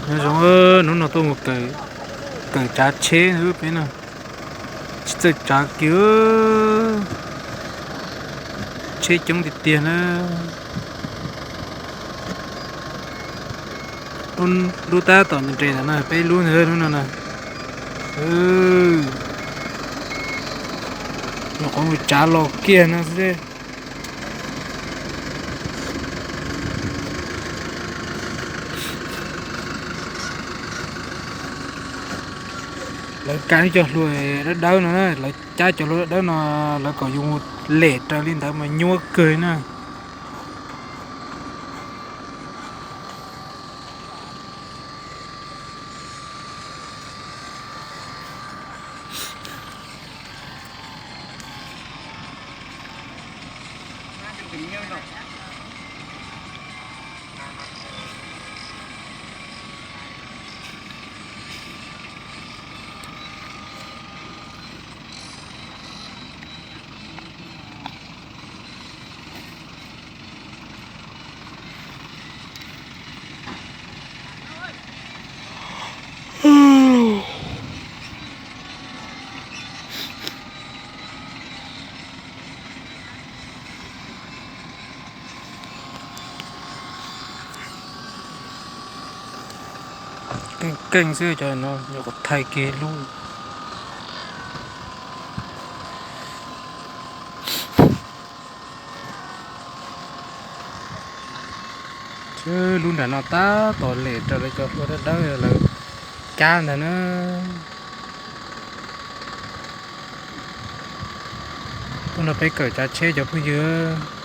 Nyob zoo, hnub no tuaj mus kawm, kawm tsav tsheb peb no. Tsis txawj tsav kiag, tsheb coob tiag tiag na. Lub tab tom nres ntawm no peb lub ntag hnub no na. Nyuam qhuav mus tsav los kiag no xwb. Lawv kav cov hlua dawb dawb no, lawv cab cov hlua dawb dawb no, lawv kom yus mus lem raws li ntawd mas nyuaj kawg na. Keej keej xwb, cov no nyuam qhuav thaij kiag lub. Lub nram no tab tom lem raws li cov hlua dawb dawb lawv cab ntag na. Tuaj nrog peb kawm tsav tsheb cov phooj ywg.